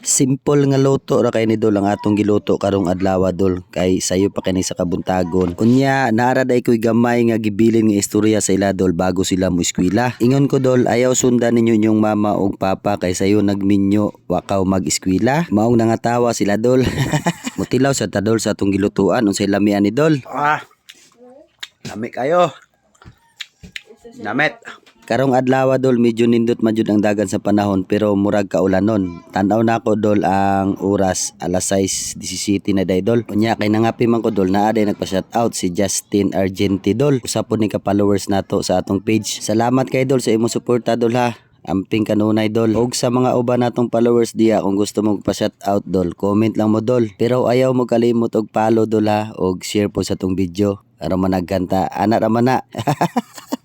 Simple nga luto ra kay ni, dol, ang atong giluto karong adlaw, dol, kay sayo pa kini sa kabuntagon. Unya naara day ko'y gamay nga gibilin nga istorya sa ila, dol, bago sila mo eskwela. Ingon ko, dol, ayaw sundan ninyo inyong mama ug papa kay sayo nagminyo wa kaw mag-eskwela. Maong nangatawa sila, dol. Mutilaw sa ta, dol, sa atong gilutuan unsay lamian ni, dol. Ah. Lami kayo. Namet. Karong adlaw, dol, medyo nindot man jud ang dagan sa panahon pero murag kaulanon. Tan-aw nako, dol, ang oras, alas 6:17 na day, dol. Unya kay nangapi man ko, dol, naa day nagpa-shout out si Justin Argenti, dol. Usa po ni ka followers nato sa atong page. Salamat kay, dol, sa imong suporta, dol, ha. Amping kanunay, dol. Og sa mga uban natong followers diya, kung gusto mo pa shout out, dol, comment lang mo, dol. Pero ayaw mo kalimot og follow, dol, ha, og share po sa atong video. Aron managkanta ana ra man na.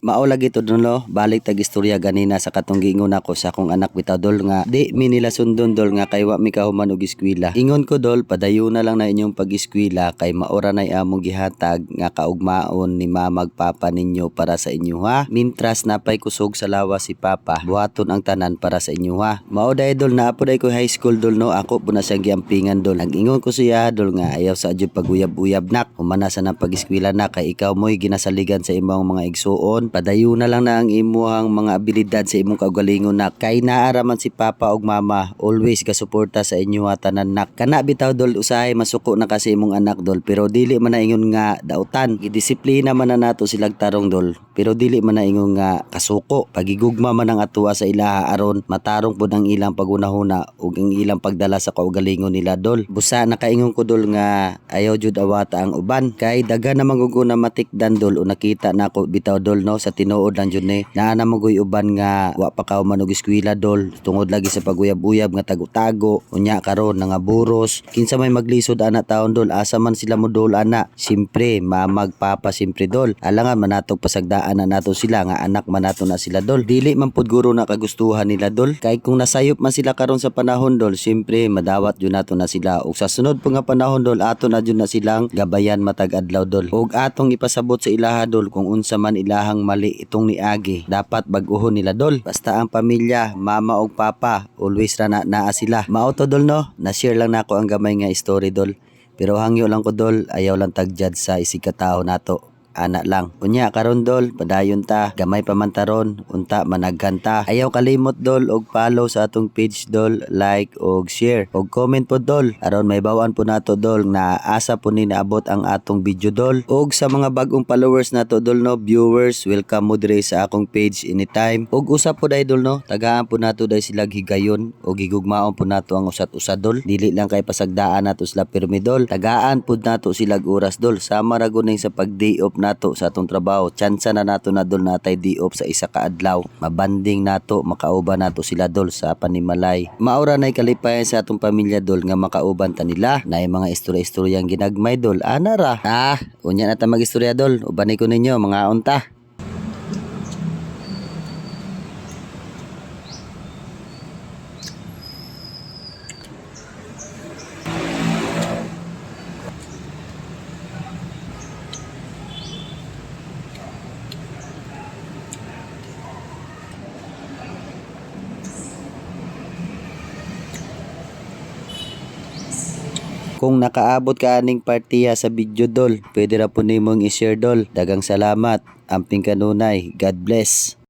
Mao lagi to, dol, no? Balik tag istorya ganina sa katong giingon ako sa akong anak bitaw, dol, nga di mi nila sundon, dol, nga kay wa mi kahuman og eskwela. Ingon ko, dol, padayon na lang na inyong pag-eskwela kay maora nay among gihatag nga kaugmaon ni mama ug papa ninyo para sa inyo, ha. Mintras napay kusog sa lawas si papa, buhaton ang tanan para sa inyo, ha. Mao day, dol, naa po day ko high school, dol, no, ako po na siyang giampingan, dol. Nag-ingon ko siya, dol, nga ayaw sa jud paguyab-uyab, nak. Humana sa nang pag-eskwela na kay ikaw mo'y ginasaligan sa imong mga igsuon. Padayon na lang na ang imuhang mga abilidad sa imong kaugalingon, nak. Kay naa ra man si papa ug mama, always gasuporta sa inyo ha, tanan, nak. Kana bitaw, dol, usahay masuko na kasi imong anak, dol, pero dili man na ingon nga dautan. Gidisiplina man na nato silag tarong, dol, pero dili man na ingon nga kasuko. Pagigugma man ang atuwa sa ilaha aron matarong pud ang ilang pagunahuna ug ang ilang pagdala sa kaugalingon nila, dol. Busa nakaingon ko, dol, nga ayaw jud awata ang uban kay daghan na mangugo na matikdan, dol, o nakita nako bitaw, dol, no, sa tinuod lang jud ni naa na magoy uban nga wa pa ka man og eskwela, dol, tungod lagi sa paguyab-uyab nga tago-tago. Unya karon nangaburos. Kinsa may maglisod ana taon, dol? Asa man sila modol ana? Simpre mamag papa, simpre, dol. Alangan manatog pasagdaan na nato sila nga anak man nato na sila, dol. Dili man pud guro na kagustuhan nila, dol, kay kung nasayop man sila karon sa panahon, dol, simpre madawat jud nato na sila ug sa sunod pa nga panahon, dol, ato na jud na silang gabayan matag adlaw, dol, ug atong ipasabot sa ilaha, dol, kung unsa man ilahang mali itong niagi, dapat bag-ohon nila, dol. Basta ang pamilya, mama ug papa, always ra na naa sila. Mao to, dol, no, na share lang nako ang gamay nga story, dol, pero hangyo lang ko, dol, ayaw lang tag-judge sa isig ka tawo nato ana lang. Unya karon, dol, padayon ta, gamay pa man taron, unta managhan ta. Ayaw kalimot, dol, og follow sa atong page, dol, like og share og comment po, dol. Aron may bawaan po nato, dol, na asa po ni naabot ang atong video, dol. Og sa mga bagong followers nato, dol, no, viewers, welcome mo dire sa akong page anytime. Og usap po day, dol, no, tagaan po nato day sila higayon og higugmaon po nato ang usat usa, dol. Dili lang kay pasagdaan nato sila pirmi, dol. Tagaan pud nato sila oras, dol. Sama ra gud ning sa pag day off nato sa atong trabaho. Tsansa na nato na, dol, natay day off sa isa ka adlaw. Mabanding nato, makauban nato sila, dol, sa panimalay. Maura nay kalipayan sa atong pamilya, dol, nga makauban ta nila. Naay mga istorya-istoryang ginagmay, dol. Ana ra. Ah, unya na ta magistorya, dol. Ubani ko ninyo mga unta. Kung nakaabot ka aning partiya sa video, dol, pwede ra po nimong i-share, dol. Dagang salamat. Amping kanunay. God bless.